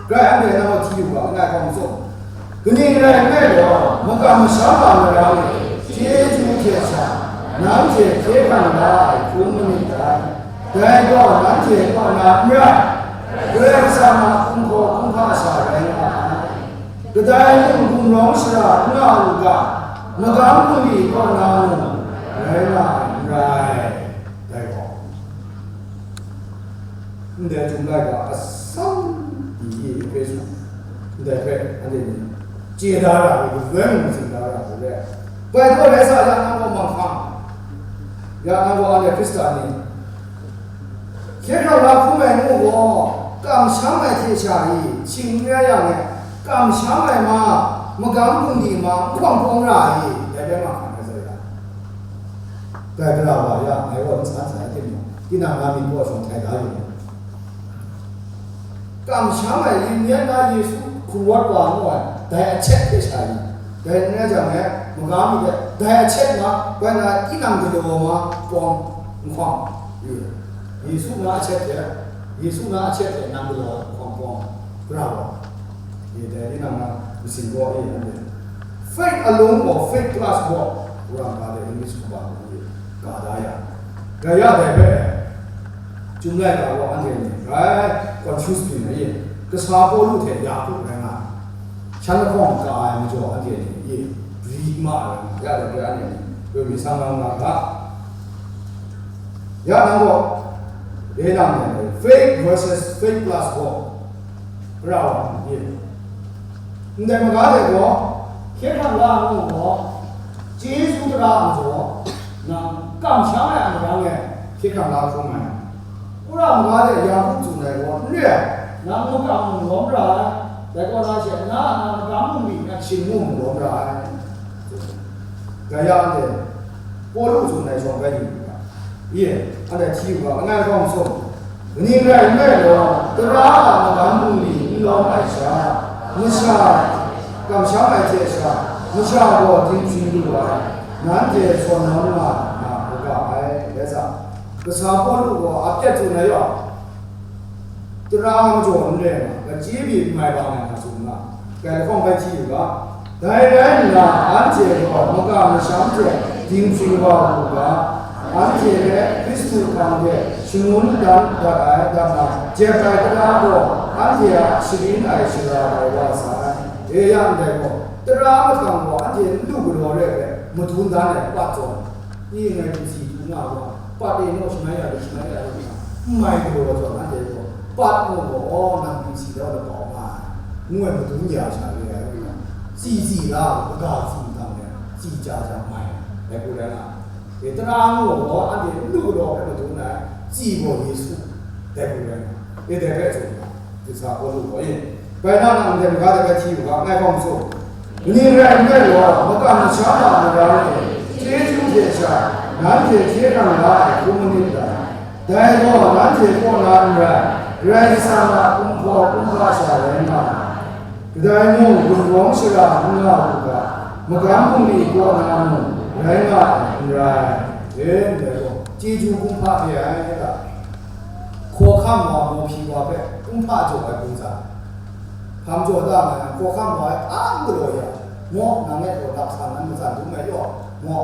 Grai anhte nang a hti yu ga, langai hkawm tsawm. Kaning rai nme law, makam masham a marang e chyeju hte sha, nanhte hkye hkrang la ai hkrum manit dai. Dai gaw nanhte kaw na n rai, Karai Kasang a kumhpaw kumhpa sha rai nga ai. Kadai mung gumrawng shara n nga u ga, magam bungli kaw na mung rai nga ai n rai. Dai gaw, ndai Chyum laika asan ni e Ehpesu ndai hpe anhte ni chye da ra ai, galoi mung matsing da ra ai re. Bai taw rai sa, ya nang gaw manghkang, ya nang gaw anhte Hkristan ni, hkye hkrang la hkrum ai ngu gaw, kamsham ai hte sha i, shing n rai yang e, kamsham ai ma, magam bungli ma, n hkawm hkawm ra ai, dai rai ma hkang ai zawn ya. Dai gara wa ya, ngai gaw n san sai timung, tinang na myit gaw shawng htai da yu mu. Kamsham ai yin yan na Yesu hkungwat wa ngu ai, dai ahkyet hte sha i, dai n rai jang e, magam mi de, dai ahkyet ma, bai na tinang galaw ma, pawng, nhkawng, i, Yesu na ahkyet hte, Yesu na ahkyet hte nang galaw ai nhkawng pawng, gara wa, i, dai tinang na masin gaw, i, anhte, faith alone or faith plus what? Wurang ga de English kaw ba hku ni ga da yang, gaya dai hpe, Chyum laika gaw anhte ni grai confuse byin ai, kasa Pawlu hte Yaku rai nga ai. Shan lahkawng ka ai majaw anhte ni, ye, ri ma ai, ya dai hpe anhte ni, koi mi sang nga nga ga. Ya nang gaw, dai nang faith versus faith plus gaw, Gara wa, ye. Ndai maga de gaw, hkye hkrang la ngu gaw, chyeju tara a majaw, nang kamsham ai a marang e hkye hkrang la hkrum ai. Wora maga de Yaku tsun ai gaw, n re ai, nang makam mung lawm ra ai, dai kaw na she, na a na magam bungli action mu mung lawm ra ai. Gaya anhte, Pawlu tsun ai shawng bai yu u ga, ye, anhte hti u ga, langai hkawm sung, kaning rai nme law, tara a magam bungli n lawm ai sha, masha, kamsham ai hte sha, masha gaw dinghpring lu ai, nanhte sawn nawn nga, nga u ga ai, rai sa, kasa Pawlu gaw ap tsun ai yaw, tara majaw n rai nga, kachyi byin mai bang ai nga tsun nga, kai lahkawng bai hti u ga, dai rai nna, anhte gaw makam masham hte dinghpring wa u ga, anhte hpe Hkristu hpang de shangun dan dat ai, dat na, jep ai tara gaw anhte a sharin ai shara rai wa sai. E ya ndai gaw, tara mahtang gaw anhte n lu galaw re ai hpe madun dan ai pat zawn, Ngai dingsi du nga wa, pat e naw shamai ya, shamai ya, n mai galaw wa zawn, anhte gaw, pat mu gaw, aw, nang dingsi da wa pau nga ai, ngu ai madun ya sha re ai, tsi tsi la, kaga tsi ntang e, tsi ja ja mai, dai hku rai nga, e, tara mu gaw, anhte n lu galaw ai madun ai, tsi gaw Yesu, dai hku rai nga, e, dai hpe tsun ga. Diksa Pawlu gaw, e, bai na nang ndai maga de bai hti u ga, ngai hkawm sung, kaning rai nme law, makam masham a mara e, chyeju hte sha, nanhte hkye hkrang la ai hkrum manit dai. Dai gaw nanhte kaw na n rai, Karai Kasang a kumhpaw kumhpa sha rai nga ai. Kadai mung gumrawng shara n nga u ga, magam bungli kaw na mung rai nga ai n rai. E, ndai gaw, chyeju kumhpa re ai, e ga. Hkawhkam wa, mawhpyi wa hpe kumhpa jaw ai hpung hta, hpang jaw da nga yang, hkawhkam wa e hpang galaw ya, maw, nang e gaw lap san nan matsan dum ai yaw, maw,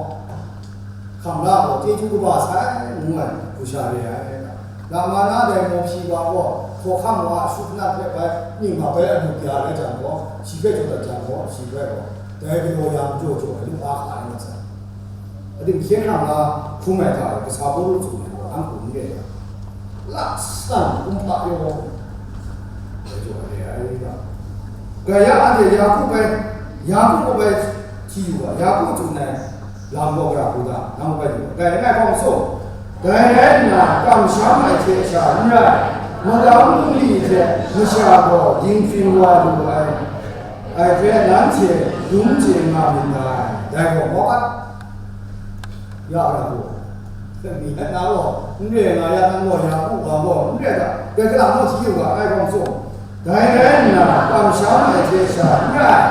hkam la gaw chyeju kaba sai, ngu ai, hku sha re ai. Lama na dai mawhpyi wa gaw, Hkawhkam wa a shu hkrat hpe bai, ning ma bai adu bya rai jang gaw, shi hpe jaw dat jang gaw, shi bai gaw, dai galaw ya majaw jaw ai lu a hka ai mat sai. Ating hkyen hkrang la hkrum ai hta e, kasa Pawlu tsun ai gaw, anhku n re ai. Laksan kumhpa yaw, dai jaw ai re ai ga. Gaya anhte Yaku bai, Yaku kaw bai hti yu ga, Yaku tsun ai lam gaw gara hku ta, nang bai yu ga. Dai rai hkawng sung, dai rai nna, kamsham ai hte sha n rai, magam bungli hte masha gaw dinghpring wa lu ai, ai hpe nanhte dum chye nga myit dai. Dai gaw, mawk at. Ya ra gaw, mi na gaw, n re nga ya, nang gaw ya hku ga gaw, n re ga, dai hta mung hti yu ga, ngai hkawng sung, dai rai nna, kamsham ai hte sha n rai,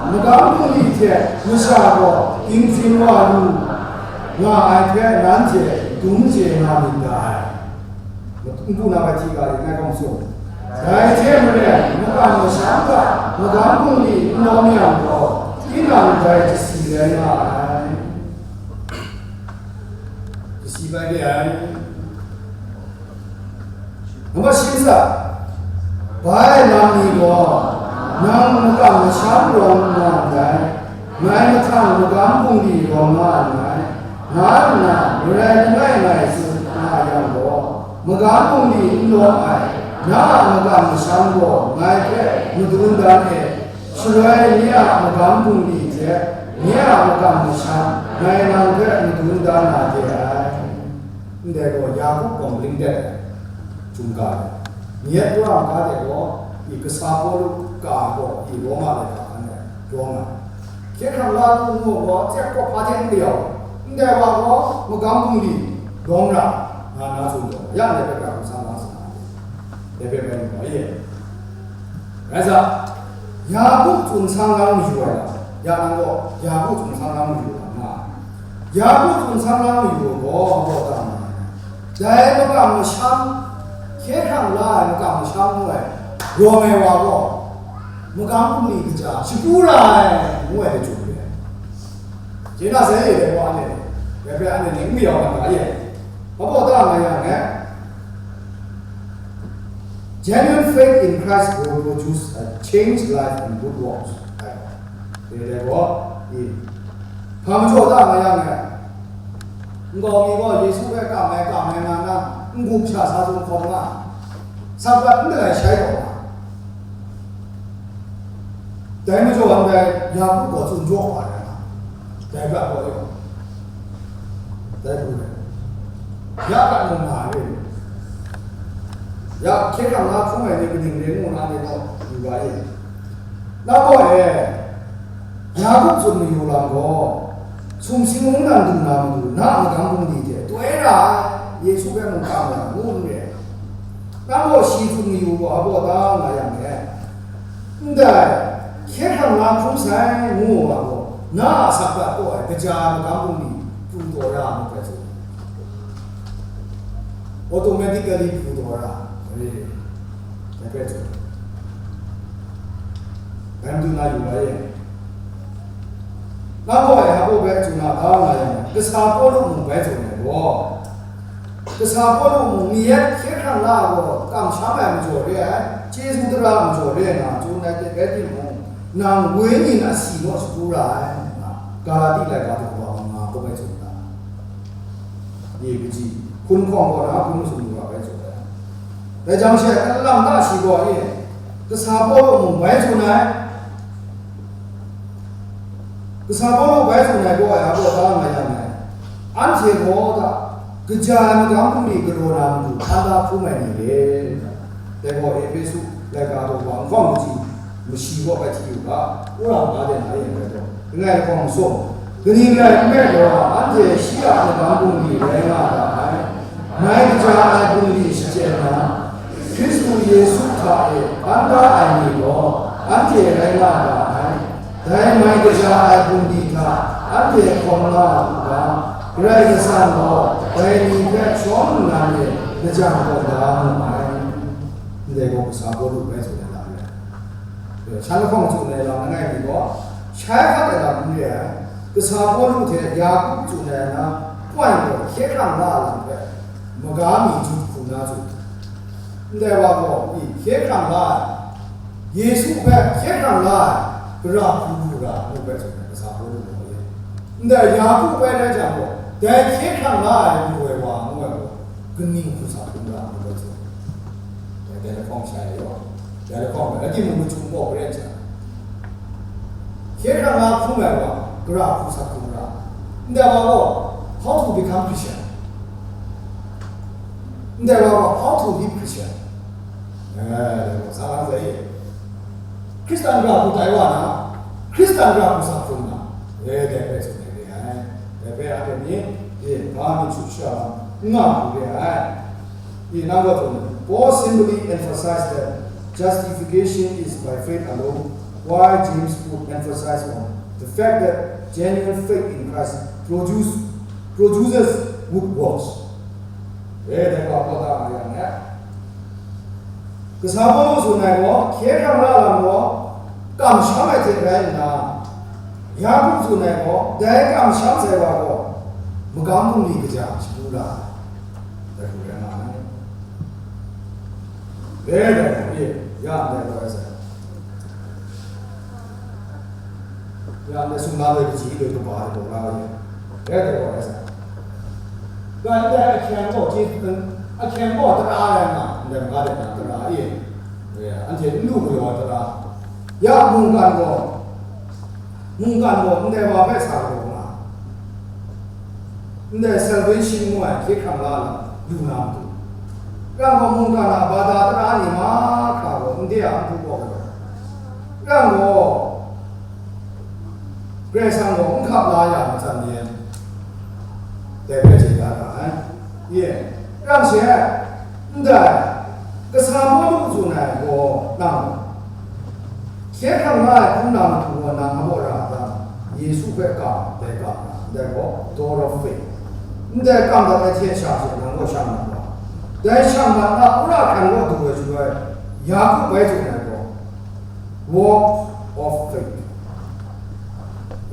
magam bungli hte masha gaw dinghpring wa lu nga ai hpe nanhte dum chye nga myit dai. Npu na bai hti ga i, ngai hkawng sung. Dai hte maren, makam masham hta magam bungli n lawm yang gaw, tinang dai jasi rai nga ai. Jasi bai re ai. Nambat shi ntsa, bai lam ni gaw, nang makam masham rawng nga ndai, ngai mahtang magam bungli rawng nga nngai, nga nna marai langai ngai tsun nga yang gaw, magam bungli n lawm ai, na a makam masham gaw ngai hpe madun dan e, shaloi nye a magam bungli hte nye a makam masham ngai nang hpe madun dan na de ai. Ndai gaw Yaku gaw maling dat ai, hkungga ai. Nye a wora maga de gaw, i kasa Pawlu ka gaw, i Roma laika hkan ai, rawng ai. Hkye hkrang la lu ngu gaw, tsek gaw hpa hte n mayau, ndai wa gaw magam bungli lawm ra, nga na tsun gaw, ya ndai hpe hkra hkum san nga sa na ai. Dai hpe bai lu ga ye. Rai sa, Yaku tsun sang nang mayu ai lam, ya nang gaw, Yaku tsun sang nang mayu ai lam nga ai. Yaku tsun sang nang mayu ai gaw, abaw ta nga ai. Dai makam masham, hkye hkrang la ai makam masham ngu ai, rawng ai wa gaw, magam bungli kaja shagu ra ai, ngu ai lachyum re ai. Chye na sai, dai gaw anhte, dai hpe anhte ning n mayau na ga ye. Abaw ta nga yang e, genuine faith in Christ will produce a changed life and good works. Dai gaw, i, hpa majaw ta nga yang e, nkau mi gaw Yesu hpe kam ai, kam ai nga na, n-gup sha sa tsun hkawm nga, sakrat n galai shai taw nga. Dai majaw ndai Yaku gaw tsun jaw wa ai na, dai brat gaw e, dai hku rai, ya kat mung nga ai re, ya hkye hkrang la hkrum ai ni kaning re ngu na, ni gaw yu ga e. Na gaw e, Yaku tsun mayu lam gaw, sumsing mungdan du na matu, na a magam bungli hte toi ra ai, Yesu hpe mungkan ai, ngu n re ai. Nang gaw shi tsun mayu gaw, abaw ta nga yang e, ndai, hkye hkrang la hkrum sai, ngu wa gaw, na a sakrat kaw ai kaja ai magam bungli pru taw ra ai bai tsun, automatically pru taw ra ai, dai bai tsun, dai matu na yu la ye. Nang gaw Yaku bai tsun na ta nga yang, kasa Pawlu mung bai tsun ai gaw, kasa Pawlu mung ni yet hkye hkrang la ai gaw, kamsham ai majaw re ai, chyeju tara majaw re ai nga tsun ai hte rai timung, nang wenyi a si naw shagu ra ai, nga Galati laika daw wa nga kaw bai tsun ai. Nye kaji, hkun hkawng gaw na hkun masum lu ga bai tsun ai. Dai jang she, alang da shi gaw e, kasa Pawlu mung bai tsun ai. Kasa Pawlu bai tsun ai gaw ai, abaw ta nga yang ai. Anhte gaw ta, kaja ai magam bungli galaw na matu, hkan da hkrum ai ni re. Dai gaw Ehpesu laika daw wa nhkawng kaji, mashi gaw bai hti yu ga, wora maga de na e rai taw, langai lahkawng sung, kaning rai nme law, anhte shi a magam bungli rai nga ga ai, mai kaja ai bungli shachyen na, Hkristu Yesu hta e hkan da ai ni gaw, anhte rai nga ga ai, dai mai kaja ai bungli hta anhte hkawm nga u ga, Karai Kasang gaw dai ni hpe shawng nnan e lajang taw da mu ai. Ndai gaw kasa Pawlu bai tsun ai lam rai. Shan lahkawng tsun ai lam langai mi gaw, shai hkat ai lam n re ai, kasa Pawlu hte Yaku tsun ai na, point gaw hkye hkrang la ai lam hpe, maga mi jut hku na tsun. Ndai wa gaw, i, hkye hkrang la ai, Yesu hpe hkye hkrang la ai, gara hku lu ra, ngu hpe tsun ai, kasa Pawlu gaw, ndai Yaku bai rai jang gaw, dai hkye hkrang la ai lu ai wa ngu ai gaw, kaning hku sa hkrum ra, ngu hpe tsun ai. Dai lahkawng sha e yaw, dai lahkawng bai, a timung machyu gaw, Korin sha. Hkye hkrang la hkrum ai wa, gara hku sa hkrum ra. Ndai wa gaw, how to become Christian. Ndai wa gaw, how to live Christian. Eh, dai gaw, sa lang sai. Hkristan gara hku tai wa na, Hkristan gara hku sa hkrum na. Eh, dai hpe tsun ai re ai. Dai hpe a hpe ni, eh, ga mi shu sha, n nga hku re ai. Paul simply emphasized that justification is by faith alone, while James put emphasis on the fact that genuine faith in Christ produce, produces good works. Eh, dai gaw, Paul ta nga yang e. Kasa Pawlu tsun ai gaw, hkye hkrang la lam gaw, kamsham ai hte rai nna, Yaku tsun ai gaw, dai kamsham sai wa gaw, magam bungli kaja shagu la ai. Dai hku rai nga ai. Dai gaw, e, ya ndai gaw rai sai. Ya ndai sumla doi kaji doi kaba ai gaw la ai. Dai gaw rai sai. Ga ndai ahkyeng gaw, ahkyeng gaw tara rai nga, ndai maga dai na tara e. Anhte n lu galaw ai tara. Ya mungkan gaw, mungkan gaw ndai wa hpe sa galaw nga. Ndai salvation ngu ai hkye hkrang la ai lam lu na matu. Rai gaw, mungkan a bada tara ni mahkra gaw ndai a nhku gaw galaw. Rai gaw, Karai Kasang gaw n hkap la ya matsan ni, dai hpe chye da ga ai. Ye, rai she, ndai, kasa Pawlu tsun ai gaw nang, hkye hkrang la ai hpung na matu gaw nang a baw ra a ta? Yesu hpe kam, dai kam na, ndai gaw door of faith. Ndai kam dat ai hte sha she nang gaw shang na wa. Dai shang mat na wora hkran gaw du ai shaloi, Yaku bai tsun ai gaw, walk of faith.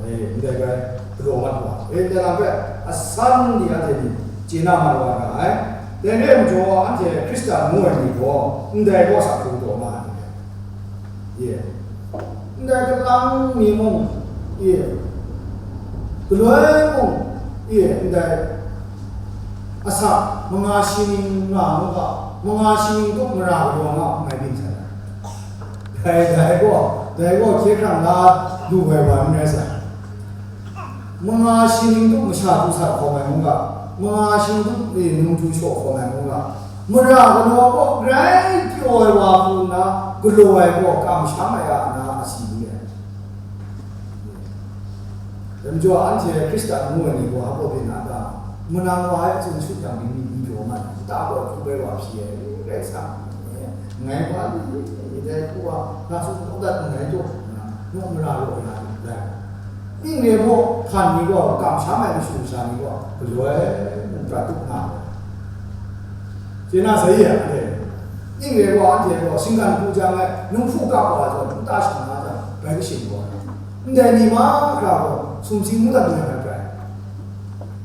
E, ndai bai galaw mat wa. E, ndai lam hpe asan ni anhte ni chye na mat wa ra ai. Dai re ai majaw, anhte Hkristan ngu ai ni gaw, ndai gaw sa hkrum taw ma ai. Ye. Ndai kalang mi mung, ye. Galoi mung, ye, ndai asak, manga shi ning nga mu ga, manga shi ning tup mara galaw nga, ngai byin sai. Dai, dai gaw, dai gaw hkye hkrang la lu ai wa n rai sai. Manga shi ning tup masha du sat hkawm ai mung ga, manga shi ning tup, e, num du shaw hkawm ai mung ga, mara galaw gaw grai pyaw ai wa hku nna galaw ai gaw kamsham ai a na asi n re ai. Dai majaw, anhte Hkristan ngu ai ni gaw, a baw byin na ta? Manang wa ai hpung shut yang, myit ni pyaw mat ai, nta gaw hku bai wa hpyi ai, Karai Kasang, ngai wa ni, dai hku wa, na tsun kau dat nngai jaw, naw mara raw ya ni, dai. Ning re gaw, hkan ni gaw, kamsham ai mashu masha ni gaw, galoi mung prat tup nga ai. Chye na sai ya, anhte. Ning re gaw, anhte gaw, shinggan hku jang ai, nung hpu kap wa ai zawn, nta shang na jang, bai kashi gaw. Ndai ni mahkra gaw, sumsing ngu dat lu yang ai prai.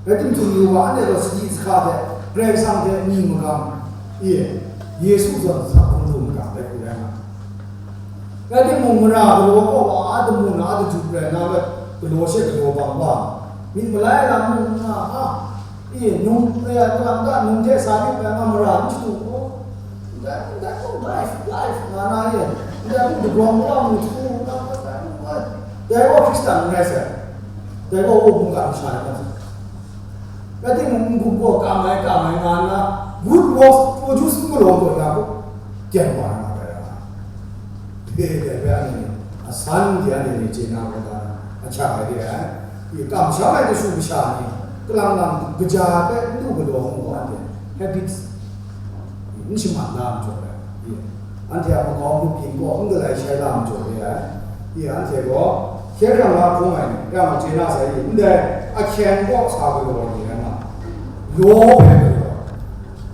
Rai timung, yu ga, anhte gaw sadi sahka hte, Karai Kasang hte ni magam, e, Yesu zawn sa hkrum lu magam rai hku rai nga. Rai timung, mara galaw gaw wa a damu na a daju rai na bai, galaw she galaw bang wa, myit malai lam mung nga, a, e, num, e, kalang ta num hte sa myit rai nga, mara n shadu gaw, ndai, ndai gaw life, life nga na e, ndai gaw dagrawng gaw mu htu nga, ndai gaw, dai gaw Hkristan n rai sai, dai gaw mungkan masha rai nga sai. Rai timung, n-gup gaw kam ai, kam ai nga nna, good works produce n galaw gaw, ya gaw, jan wa na rai nga ai. Dai hpe anhte ni, asan de anhte ni chye na gaw, dan ahkyak ai de ai. I kamsham ai kashu kasha ni, kalang lang kaja hpe n du galaw mu gaw, anhte habits n shaman la ai majaw rai. I, anhte a makau grup yin gaw n galai shai la majaw re ai. I, anhte gaw hkye hkrang la hkrum ai ni, yang chye na sai i, ndai ahkyeng kaw sa galaw ai ni rai nga, law hpe galaw ai.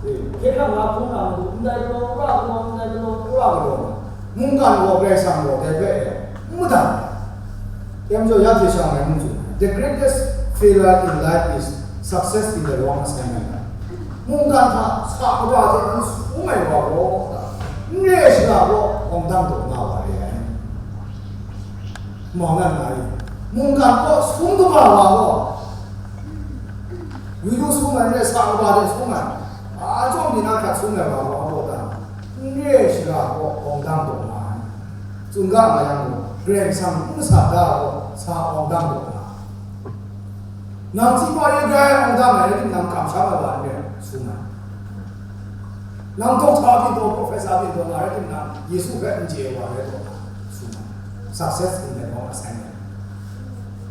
I, hkye hkrang la hkrum na matu, ndai galaw, wora galaw, ndai galaw, wora galaw nga, mungkan gaw, Karai Kasang gaw, dai hpe e, n madan ai. Dai majaw, ya hte sha ngai mung tsun ai, the greatest failure in life is success in the wrong assignment. Mungkan hta sa kaba hte n sum ai wa gaw, N re shara gaw awng dang taw nga wa re ai. Mau nan nga i, mungkan gaw sum kaba wa gaw, wi lu sum ai, n re sa kaba de sum ai, a chyawm ni na hkrat sum ai wa gaw, a baw dan, n re shara gaw awng dang taw nga ai. Tsun ga nga yang gaw, Karai Kasang n sa da gaw, sa awng dang taw nga ai. Nang chyinghkwa ye grai awng dang ai rai timung, nang kamsham ai wa n rai sum ai. Nang dokta byin taw, professor byin taw nga rai timung, nang Yesu hpe n chye ai wa rai taw sum ai. Success in the wrong assignment.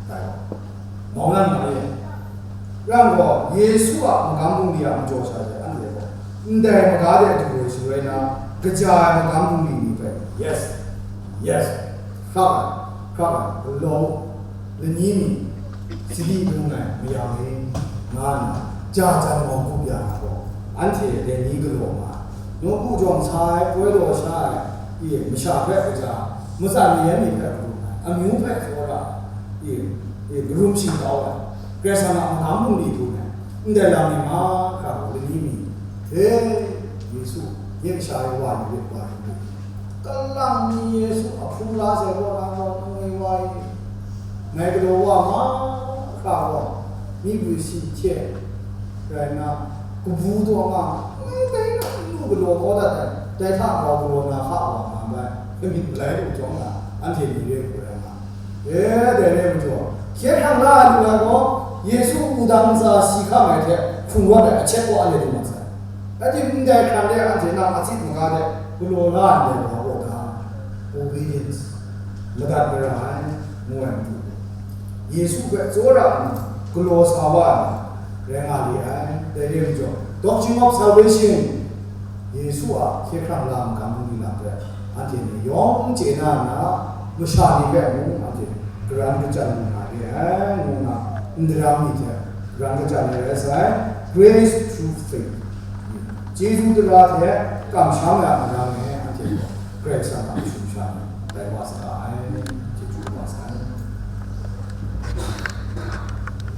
Dai gaw, mau nan ma ye. Yang gaw, Yesu a magam bungli a majaw sha de, anhte gaw, ndai maga de du ai shaloi na, kaja ai magam bungli ni hpe, yes, yes, hkrak ai, hkrak ai, galaw, lani mi, sadi dung ai mayang e, nga nna, ja jan mau gup ya na gaw, anhte dai ni galaw nga ai. Nawku jawng sa ai, poi law sha ai, e, masha hpe kaja, matsan mayan ni hpe hkrum ai, amyu hpe tsawra ai, e, e, karum shingkau ai, Karai Kasang a magam bungli hkrum ai, ndai lam ni mahkra gaw lani mi, e, Yesu, nye kasha e wa yu rit, wa yu rit. Kalang mi Yesu a hpung la sai kaw na gaw, ngai wa i, ngai galaw wa mahkra gaw, myi bwi si hte rai nna, kabu taw nga, ngai dai na n lu galaw kau dat ai, dai hta grau galaw na hka wa nga ndai, kamit malai lu jawng na, anhte ni re hku rai nga. E, dai re majaw, hkye hkrang la ai lu ai gaw, Yesu wudang ntsa si hkam ai hte hkrung rawt ai ahkyep kaw anhte du mat sai. Rai timung, ndai hkran de anhte nang a tsit maga de galaw la ndai wa gaw da, obedience, madat mara ai, ngu ai matu, Yesu hpe tsawra nna galaw sa wa ai rai nga li ai. Dai re majaw, doctrine of salvation, Yesu a hkye hkrang la magam bungli lam hpe anhte ni yawng chye na nna, masha ni hpe mung anhte karan kachyan lu na re ai, ngu nna, n daram ni hte karan kachyan ai rai sai, grace through faith. Chyeju tara hte kamsham ai a marang e anhte gaw Karai Kasang a mashum sha ni tai wa saga ai.